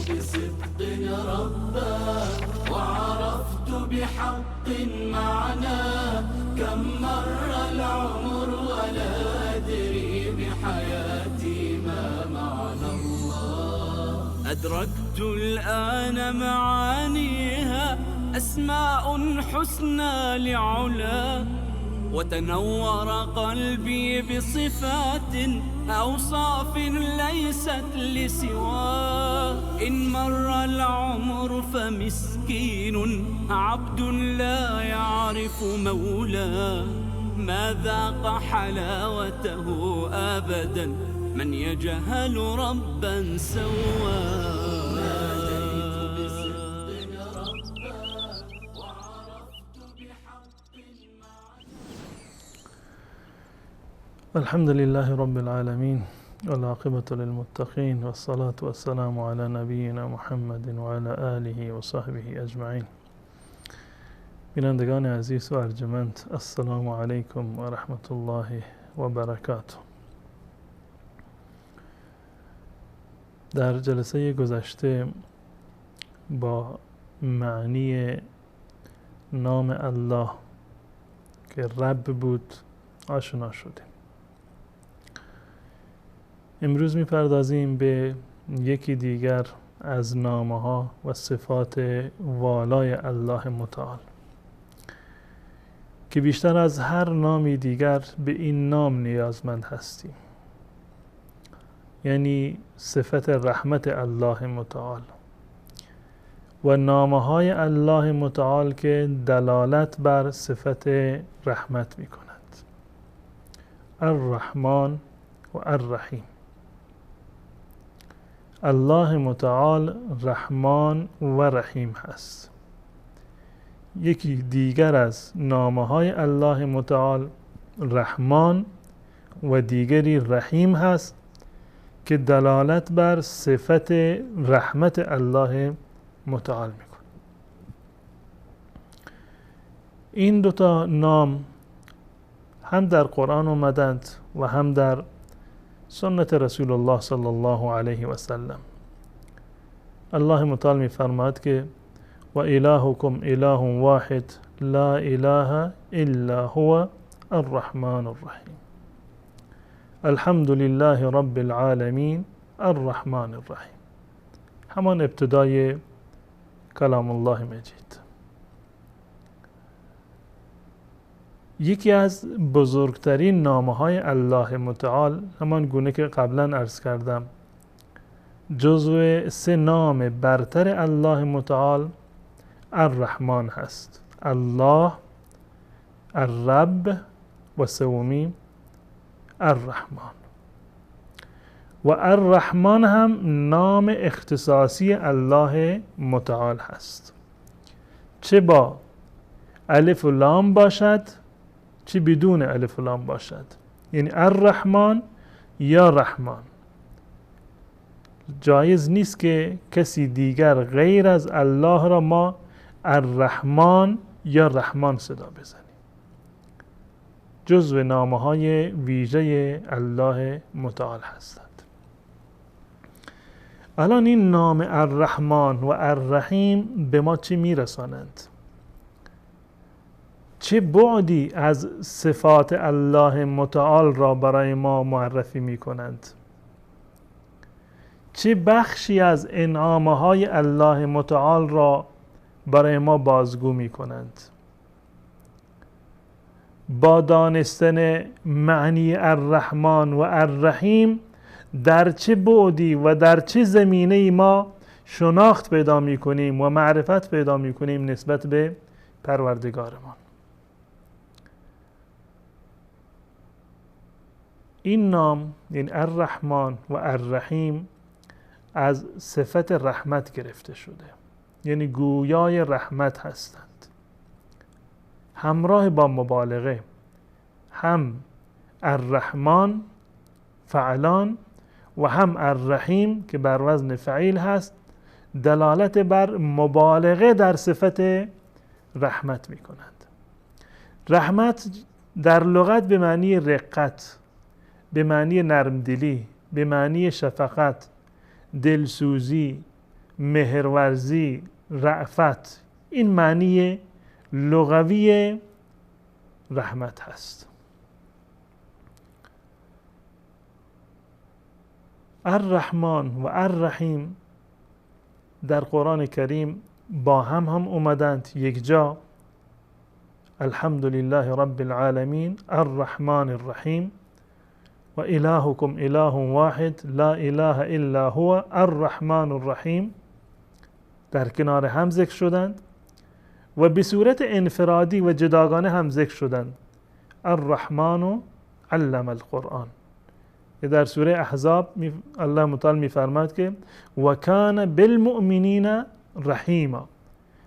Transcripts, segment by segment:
بصدق ربا وعرفت بحق معنى كم مر العمر ولا أدري بحياتي ما معنى الله. أدركت الآن معانيها أسماء حسنى لعلا، وتنور قلبي بصفات أوصاف ليست لسواه. إن مر العمر فمسكين عبد لا يعرف مولاه، ما ذاق حلاوته أبدا من يجهل ربا سواه. الحمد لله رب العالمين، والعاقبة للمتقين، والصلاة والسلام على نبینا محمد وعلى آله و صحبه اجمعین. بینندگان عزیز و ارجمند، السلام علیکم و رحمت الله و برکاته. در جلسه گذشته با معنی نام الله که رب بود آشنا شدیم. امروز میپردازیم به یکی دیگر از نامها و صفات والای الله متعال که بیشتر از هر نامی دیگر به این نام نیازمند هستیم، یعنی صفت رحمت الله متعال و نامهای الله متعال که دلالت بر صفت رحمت میکند، الرحمن و الرحیم. الله متعال رحمان و رحیم هست. یکی دیگر از نامهای الله متعال رحمان و دیگری رحیم هست که دلالت بر صفت رحمت الله متعال میکنه. این دوتا نام هم در قرآن اومدند و هم در سنت رسول الله صلی الله علیه و سلم. الله متعال میفرماید که و الهکم اله واحد لا اله الا هو الرحمن الرحیم. الحمد لله رب العالمین الرحمن الرحیم. همان ابتدای کلام الله مجید. یکی از بزرگترین نامهای الله متعال، همان گونه که قبلا عرض کردم، جزو سه نام برتر الله متعال الرحمن هست. الله، الرب و سومی الرحمن. و الرحمن هم نام اختصاصی الله متعال هست، چه با الف و لام باشد چه بدون الف و لام باشد، یعنی الرحمن یا رحمان. جایز نیست که کسی دیگر غیر از الله را ما الرحمن یا رحمان صدا بزنیم. جزو نامهای ویژه الله متعال هستند. الان این نام الرحمن و الرحیم به ما چی میرسانند؟ چه بعدی از صفات الله متعال را برای ما معرفی می کنند؟ چه بخشی از انعامهای الله متعال را برای ما بازگو می کنند؟ با دانستن معنی الرحمن و الرحیم در چه بعدی و در چه زمینه ما شناخت پیدا می کنیم و معرفت پیدا می کنیم نسبت به پروردگارمان؟ این نام، یعنی الرحمن و الرحیم، از صفت رحمت گرفته شده، یعنی گویای رحمت هستند، همراه با مبالغه. هم الرحمن فعلان و هم الرحیم که بر وزن فعیل هست، دلالت بر مبالغه در صفت رحمت می کنند. رحمت در لغت به معنی رقت، به معنی نرمدلی، به معنی شفقت، دلسوزی، مهرورزی، رأفت، این معنی لغوی رحمت هست. الرحمن و الرحیم در قرآن کریم با هم اومدند یک جا. الحمد لله رب العالمین الرحمن الرحیم و الهکم اله واحد لا اله الا هو الرحمن الرحیم در کنار هم ذکر شدند و به صورت انفرادی و جداگانه هم ذکر شدند. الرحمن علم القرآن. در سوره احزاب الله متعال میفرماد که و کان بالمؤمنین رحیما.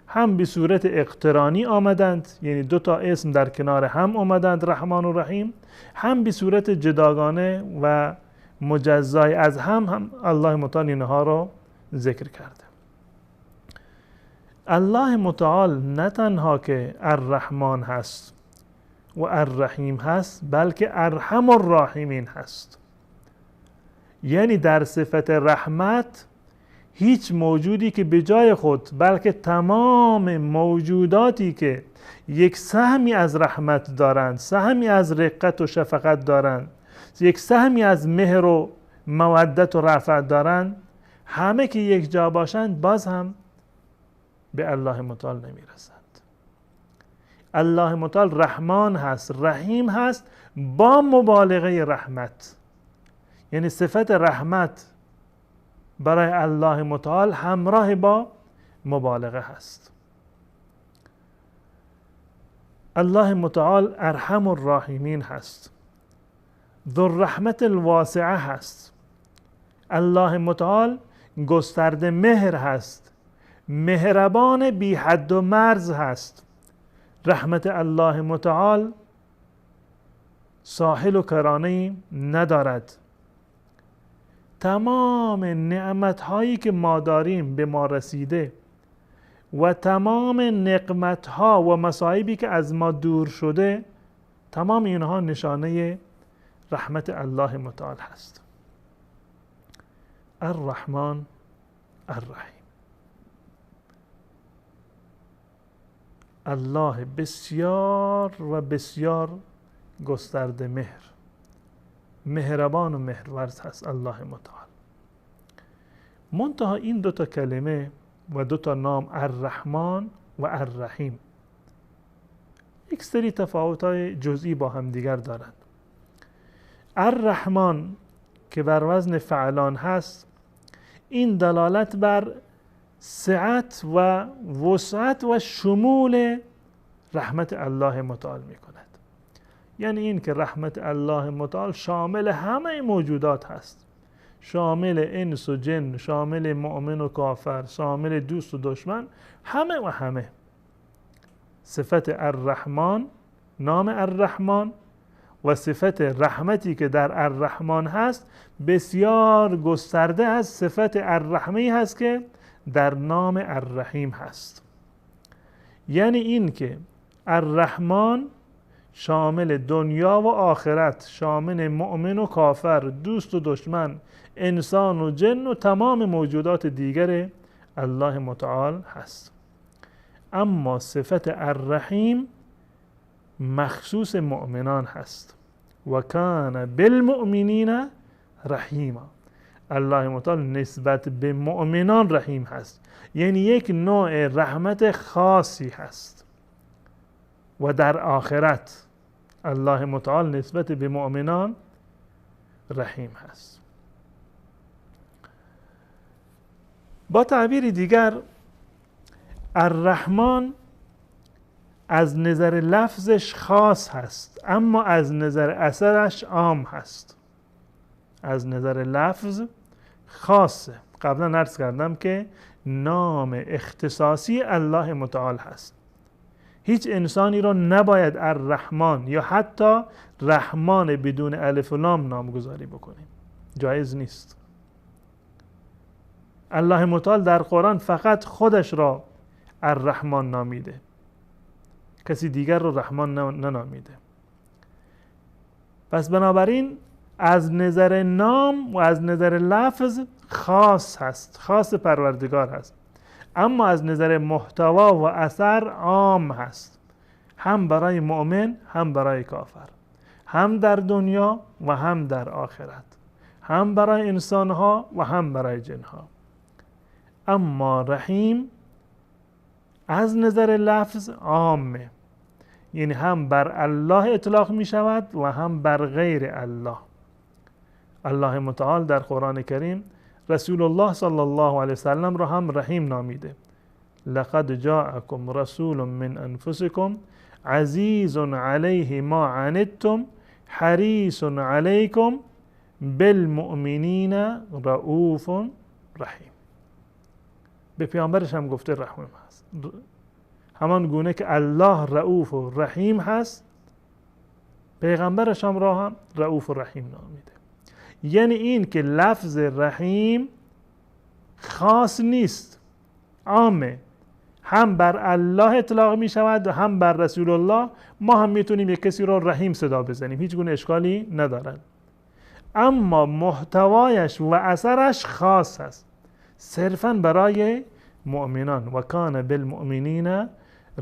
هم به صورت اقترانی آمدند، یعنی دو تا اسم در کنار هم آمدند، رحمان و رحیم، هم به صورت جداگانه و مجزای از هم الله متعال اینها را ذکر کرده. الله متعال نه تنها که الرحمن هست و الرحیم هست، بلکه ارحم الراحمین هست. یعنی در صفت رحمت هیچ موجودی که به جای خود، بلکه تمام موجوداتی که یک سهمی از رحمت دارند، سهمی از رقت و شفقت دارند، یک سهمی از مهر و مودت و رأفت دارند، همه که یک جا باشند باز هم به الله متعال نمیرسند. الله متعال رحمان هست، رحیم هست با مبالغه رحمت. یعنی صفت رحمت برای الله متعال همراه با مبالغه هست. الله متعال ارحم الراحمین هست، ذو الرحمت الواسعه هست. الله متعال گسترده مهر هست، مهربان بی حد و مرز هست. رحمت الله متعال ساحل و کرانه ندارد. تمام نعمت هایی که ما داریم به ما رسیده و تمام نقمت ها و مصائبی که از ما دور شده، تمام اینها نشانه رحمت الله متعال هست. الرحمن الرحیم. الله بسیار و بسیار گسترده مهر، مهربان و مهرورز هست الله متعال. منتها این دوتا کلمه و دوتا نام، الرحمن و الرحیم، یک سری تفاوت‌های جزئی با هم دیگر دارند. الرحمن که بر وزن فعلان هست، این دلالت بر سعت و وسعت و شمول رحمت الله متعال می کند. یعنی این که رحمت الله متعال شامل همه موجودات هست، شامل انس و جن، شامل مؤمن و کافر، شامل دوست و دشمن، همه و همه. صفت الرحمن، نام الرحمن و صفت رحمتی که در الرحمن هست بسیار گسترده است. صفت الرحمه هست که در نام الرحیم هست. یعنی این که الرحمن شامل دنیا و آخرت، شامل مؤمن و کافر، دوست و دشمن، انسان و جن و تمام موجودات دیگر الله متعال هست. اما صفت الرحیم مخصوص مؤمنان هست. و کان بالمؤمنین رحیما. الله متعال نسبت به مؤمنان رحیم هست، یعنی یک نوع رحمت خاصی هست. و در آخرت الله متعال نسبت به مؤمنان رحیم هست. با تعبیر دیگر، الرحمن از نظر لفظش خاص هست، اما از نظر اثرش عام هست. از نظر لفظ خاصه. قبلا عرض کردم که نام اختصاصی الله متعال هست. هیچ انسانی را نباید الرحمن یا حتی رحمان بدون الف و لام نامگذاری بکنیم، جایز نیست. الله متعال در قرآن فقط خودش را الرحمن نامیده، کسی دیگر را رحمان ننامیده. پس بنابراین از نظر نام و از نظر لفظ خاص هست، خاص پروردگار هست، اما از نظر محتوا و اثر عام هست، هم برای مؤمن هم برای کافر، هم در دنیا و هم در آخرت، هم برای انسانها و هم برای جنها. اما رحیم از نظر لفظ عامه، یعنی هم بر الله اطلاق می شود و هم بر غیر الله. الله متعال در قرآن کریم رسول الله صلی الله علیه وسلم را هم رحیم نامیده. لقد جاءکم رسول من انفسکم عزیز علیه ما عنتم حریص علیکم بالمؤمنین رؤوف رحیم. به پیامبرش هم گفته رحیم هست، همان گونه که الله رؤوف و رحیم هست، پیغمبرش هم را هم رؤوف و رحیم نامیده. یعنی این که لفظ رحیم خاص نیست، عامه، هم بر الله اطلاق می شود و هم بر رسول الله. ما هم میتونیم یک کسی را رحیم صدا بزنیم، هیچ گونه اشکالی ندارد، اما محتوایش و اثرش خاص است، صرفا برای مؤمنان. و کان بالمؤمنین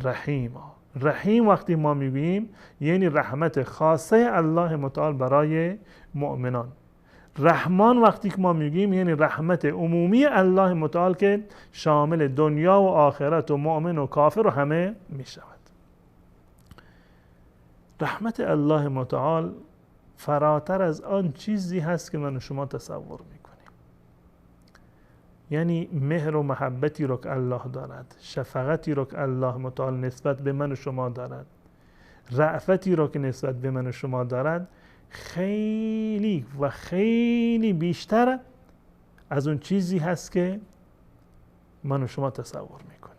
رحیما. رحیم وقتی ما میگوییم یعنی رحمت خاصه الله متعال برای مؤمنان. رحمان وقتی که ما میگیم یعنی رحمت عمومی الله متعال که شامل دنیا و آخرت و مؤمن و کافر و همه میشود. رحمت الله متعال فراتر از آن چیزی هست که من و شما تصور میکنیم. یعنی مهر و محبتی رو که الله دارد، شفقتی رو که الله متعال نسبت به من و شما دارد، رأفتی رو که نسبت به من و شما دارد، خیلی و خیلی بیشتر از اون چیزی هست که من و شما تصور میکنیم.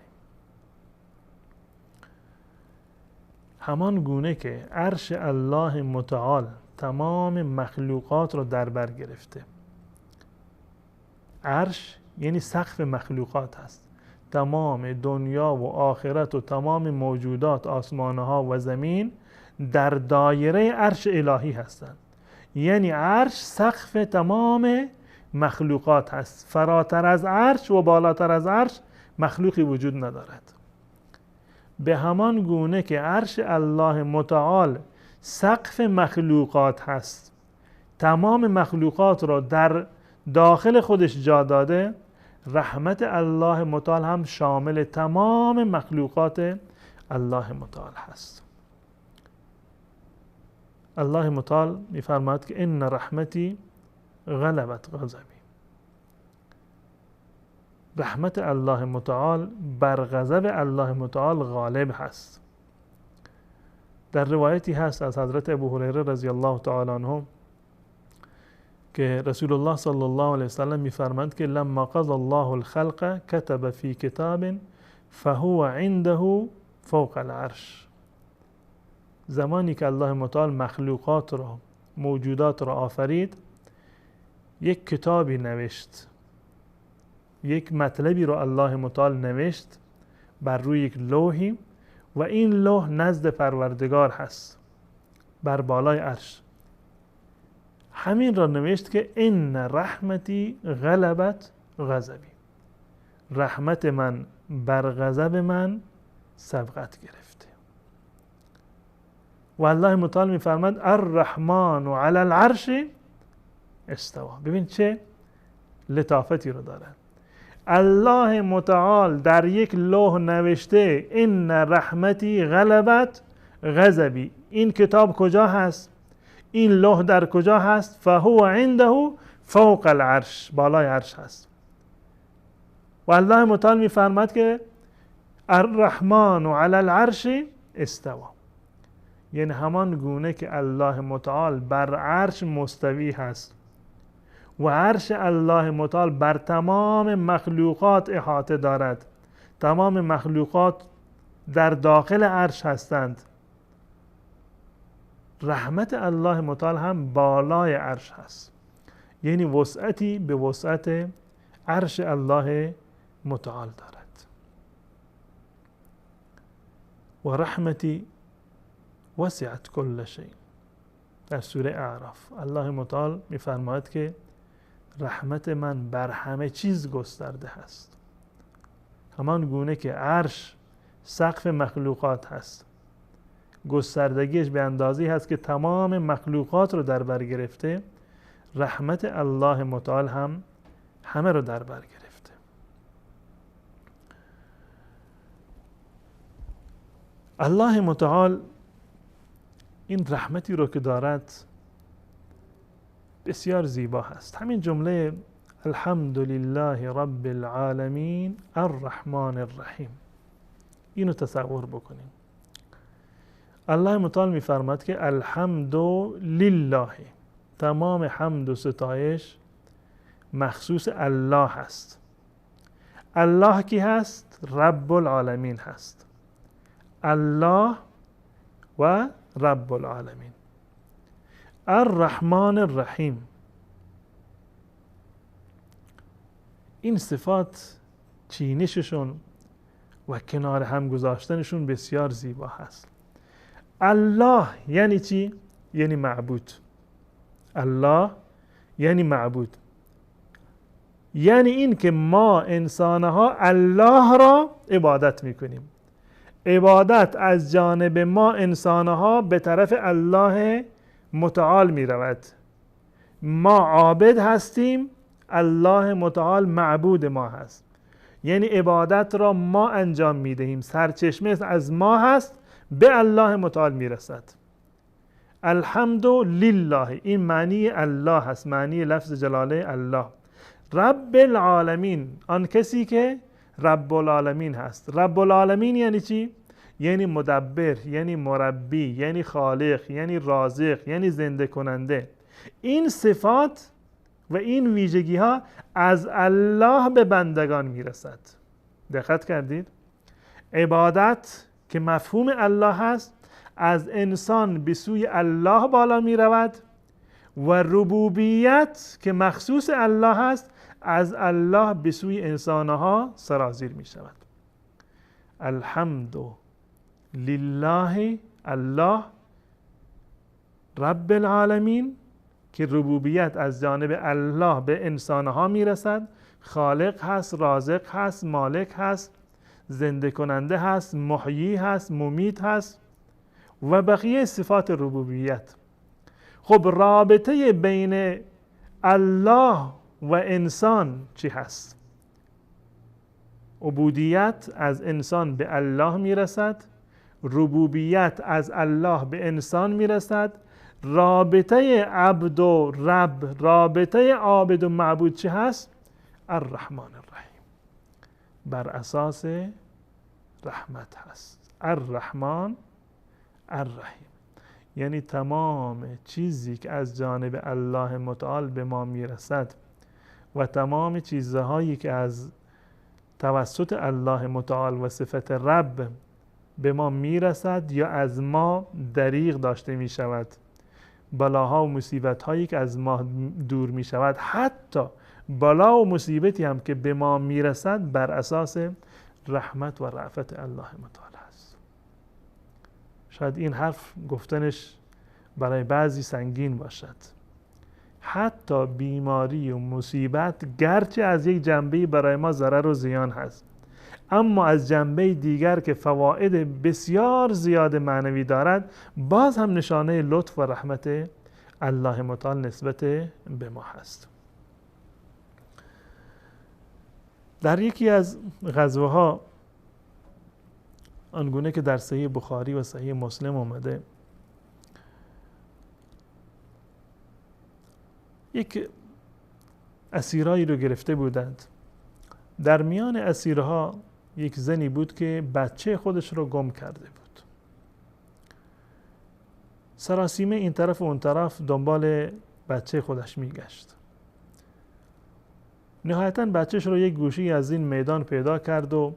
همان گونه که عرش الله متعال تمام مخلوقات رو در بر گرفته، عرش یعنی سقف مخلوقات هست، تمام دنیا و آخرت و تمام موجودات، آسمانها و زمین در دایره عرش الهی هستند. یعنی عرش سقف تمام مخلوقات هست، فراتر از عرش و بالاتر از عرش مخلوقی وجود ندارد. به همان گونه که عرش الله متعال سقف مخلوقات هست، تمام مخلوقات را در داخل خودش جا داده، رحمت الله متعال هم شامل تمام مخلوقات الله متعال هست. الله متعال می‌فرماید که ان رحمتی غلبت غضبی. رحمت الله متعال بر غضب الله متعال غالب هست. در روایتی هست از حضرت ابو هریره رضی الله تعالی عنه که رسول الله صلی الله علیه وسلم می‌فرماند که لما قضى الله الخلق كتب في کتاب فهو عنده فوق العرش. زمانی که الله متعال مخلوقات را، موجودات را آفرید، یک کتابی نوشت، یک مطلبی را الله متعال نوشت بر روی یک لوحی و این لوح نزد پروردگار هست بر بالای عرش. همین را نوشت که ان رحمتی غلبت غضبی، رحمت من بر غضب من سبقت گرفته. و الله متعال می‌فرماد الرحمن علی العرش استوا. ببین چه لطافتی رو دارد. الله متعال در یک لوح نوشته ان رحمتی غلبت غضبی. این کتاب کجا هست؟ این لوح در کجا هست؟ فهو عنده فوق العرش، بالای عرش هست. و الله متعال می‌فرماد که الرحمن علی العرش استوا. یعنی همان گونه که الله متعال بر عرش مستوی هست و عرش الله متعال بر تمام مخلوقات احاطه دارد، تمام مخلوقات در داخل عرش هستند، رحمت الله متعال هم بالای عرش هست. یعنی وسعتی به وسعت عرش الله متعال دارد. و رحمتی وسعت کل شیء. در سوره اعراف الله متعال می‌فرماید که رحمت من بر همه چیز گسترده هست. همان گونه که عرش سقف مخلوقات هست، گستردگیش به اندازه‌ای هست که تمام مخلوقات رو در بر گرفته، رحمت الله متعال هم همه رو در بر گرفته. الله متعال این رحمتی رو که دارد بسیار زیبا هست. همین جمله الحمدلله رب العالمین الرحمن الرحیم، اینو تصور بکنیم. الله متعال میفرماد که الحمد لله، تمام حمد و ستایش مخصوص الله هست. الله کی هست؟ رب العالمین هست. الله و رب العالمین. الرحمن الرحیم، این صفات چینششون و کنار هم گذاشتنشون بسیار زیبا هست. الله یعنی چی؟ یعنی معبود. الله یعنی معبود، یعنی این که ما انسانها الله را عبادت میکنیم. عبادت از جانب ما انسانها به طرف الله متعال میرود. ما عابد هستیم، الله متعال معبود ما هست. یعنی عبادت را ما انجام میدهیم، سرچشمه از ما هست، به الله متعال میرسد. الحمد لله، این معنی الله هست، معنی لفظ جلاله الله. رب العالمین، آن کسی که رب العالمین هست. رب العالمین یعنی چی؟ یعنی مدبر، یعنی مربی، یعنی خالق، یعنی رازق، یعنی زنده کننده. این صفات و این ویژگی ها از الله به بندگان میرسد. دقت کردید؟ عبادت که مفهوم الله هست از انسان به سوی الله بالا میرود و ربوبیت که مخصوص الله هست از الله به سوی انسانها سرازیر می شود. الحمد لله، الله رب العالمین که ربوبیت از جانب الله به انسانها میرسد، خالق هست، رازق هست، مالک هست، زنده کننده هست، محیی هست، ممیت هست و بقیه صفات ربوبیت. خب رابطه بین الله و انسان چی هست؟ عبودیت از انسان به الله میرسد، ربوبیت از الله به انسان میرسد. رابطه عبد و رب، رابطه عابد و معبود چی هست؟ الرحمن الرحیم، بر اساس رحمت هست. الرحمن الرحیم یعنی تمام چیزی که از جانب الله متعال به ما میرسد و تمام چیزهایی که از توسط الله متعال و صفت رب به ما میرسد یا از ما دریغ داشته میشود، بلاها و مصیبت هایی که از ما دور میشود، حتی بلا و مصیبتی هم که به ما میرسد بر اساس رحمت و رأفت الله متعال است. شاید این حرف گفتنش برای بعضی سنگین باشد. حتی بیماری و مصیبت گرچه از یک جنبه برای ما ضرر و زیان هست، اما از جنبه دیگر که فواید بسیار زیاد معنوی دارد، باز هم نشانه لطف و رحمت الله متعال نسبت به ما هست. در یکی از غزوه ها، آنگونه که در صحیح بخاری و صحیح مسلم آمده، یک اسیرایی رو گرفته بودند. در میان اسیرها یک زنی بود که بچه خودش رو گم کرده بود. سراسیمه این طرف و اون طرف دنبال بچه خودش میگشت. نهایتاً بچهش رو یک گوشی از این میدان پیدا کرد و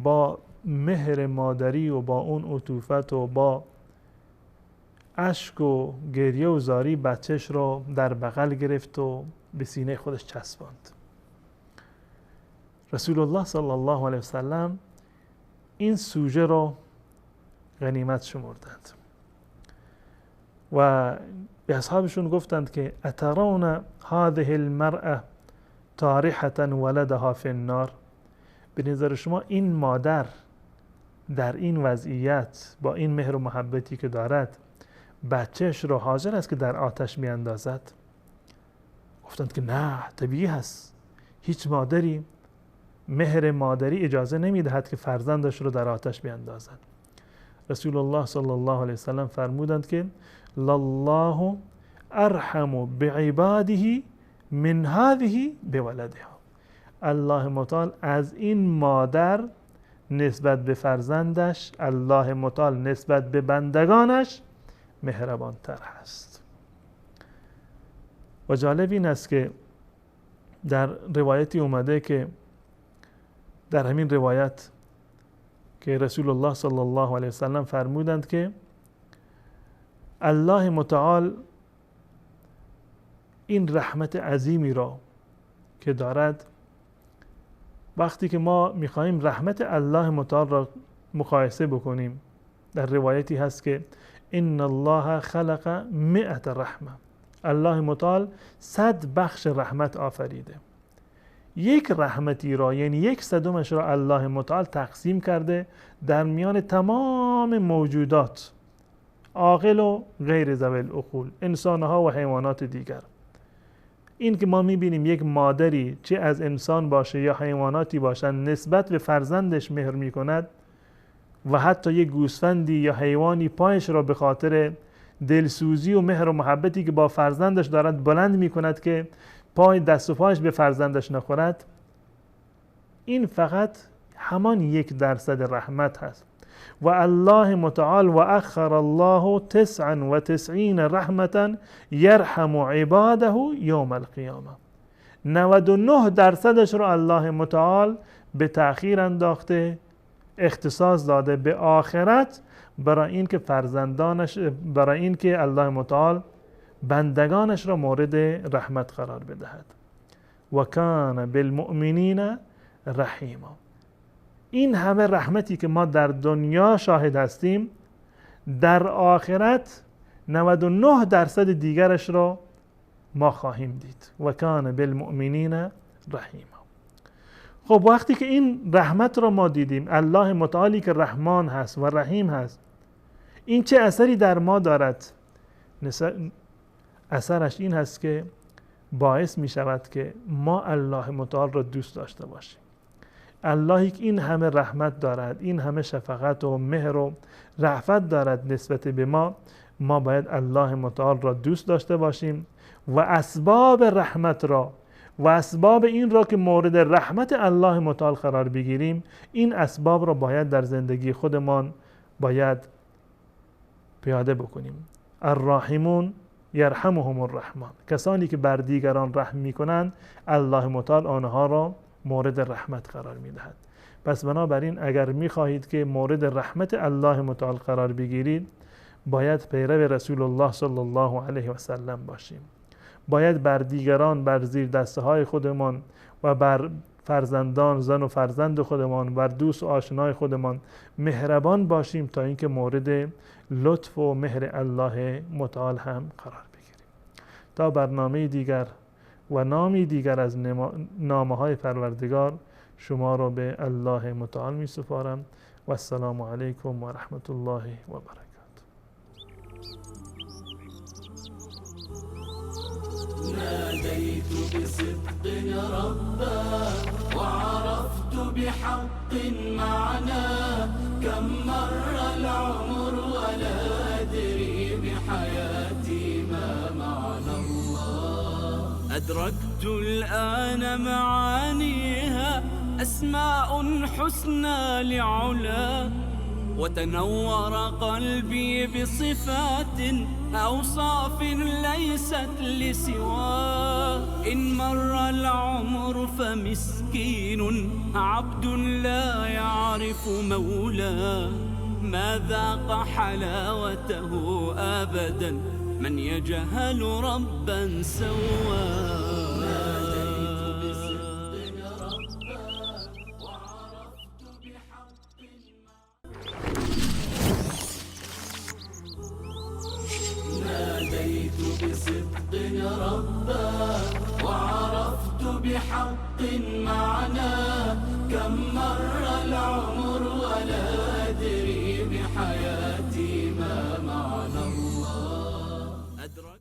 با مهر مادری و با اون عطوفت و با اشک و گریه و زاری بچهش رو در بغل گرفت و به سینه خودش چسباند. رسول الله صلی الله علیه وسلم این سوژه رو غنیمت شمردند. و به اصحابشون گفتند که اترون هذه المرأة طارحة ولدها فی النار، به نظر شما این مادر در این وضعیت با این مهر و محبتی که دارد بچهش رو حاضر است که در آتش میاندازد؟ گفتند که نه، طبیعی هست، هیچ مادری مهر مادری اجازه نمیدهد که فرزندش رو در آتش بیاندازد. رسول الله صلی الله علیه وسلم فرمودند که لله ارحم بعباده من هذه بولدها، الله متعال از این مادر نسبت به فرزندش، الله متعال نسبت به بندگانش مهربان تر هست. و جالب این است که در روایتی اومده که در همین روایت که رسول الله صلی الله علیه وسلم فرمودند که الله متعال این رحمت عظیمی را که دارد، وقتی که ما میخواهیم رحمت الله متعال را مقایسه بکنیم، در روایتی هست که ان الله خلق 100 رحمه، الله متعال 100 بخش رحمت آفریده، یک رحمتی را یعنی 1/100 را الله متعال تقسیم کرده در میان تمام موجودات، عاقل و غیر ذوی العقول، انسانها و حیوانات دیگر. این که ما میبینیم یک مادری چه از انسان باشه یا حیواناتی باشن نسبت به فرزندش مهر میکند و حتی یک گوسفندی یا حیوانی پایش را به خاطر دلسوزی و مهر و محبتی که با فرزندش دارد بلند میکند که پای دست و پایش به فرزندش نخورد، این فقط همان 1% رحمت هست. و الله متعال و اخر الله 99 رحمتا یرحم عباده یوم القیامه، 99% رو الله متعال به تأخیر انداخته، اختصاص داده به آخرت، برای اینکه فرزندانش، برای اینکه الله متعال بندگانش را مورد رحمت قرار بدهد. و کان بالمؤمنین رحیما. این همه رحمتی که ما در دنیا شاهد هستیم، در آخرت 99% دیگرش را ما خواهیم دید. و کان بالمؤمنین رحیما. خب وقتی که این رحمت را ما دیدیم، الله متعالی که رحمان هست و رحیم هست، این چه اثری در ما دارد؟ اثرش این هست که باعث می شود که ما الله متعال را دوست داشته باشیم. اللهی که این همه رحمت دارد، این همه شفقت و مهر و رأفت دارد نسبت به ما، ما باید الله متعال را دوست داشته باشیم و اسباب رحمت را و اسباب این را که مورد رحمت الله متعال قرار بگیریم، این اسباب را باید در زندگی خودمان باید پیاده بکنیم. الراحمون یرحمهم الرحمن، کسانی که بر دیگران رحم میکنند الله متعال آنها را مورد رحمت قرار میدهد. پس بنابراین اگر میخواهید که مورد رحمت الله متعال قرار بگیرید، باید پیرو رسول الله صلی الله علیه و سلم باشیم. باید بر دیگران، بر زیر دسته های خودمان و بر فرزندان، زن و فرزند خودمان، بر دوست و آشنای خودمان مهربان باشیم تا اینکه مورد لطف و مهر الله متعال هم قرار بگیریم. تا برنامه دیگر و نامی دیگر از نامه های پروردگار، شما را به الله متعال می سپارم. و السلام علیکم و رحمت الله و برکاته. ناديت بصدق ربا وعرفت بحق معنا، كم مر العمر ولا أدري بحياتي ما معنى الله. أدركت الآن معانيها، أسماء حسنى لعلا، وتنور قلبي بصفات أوصاف ليست لسواه. إن مر العمر فمسكين عبد لا يعرف مولاه، ما ذاق حلاوته أبدا من يجهل ربا سواه. وعرفت بحق معنا كم مر العمر.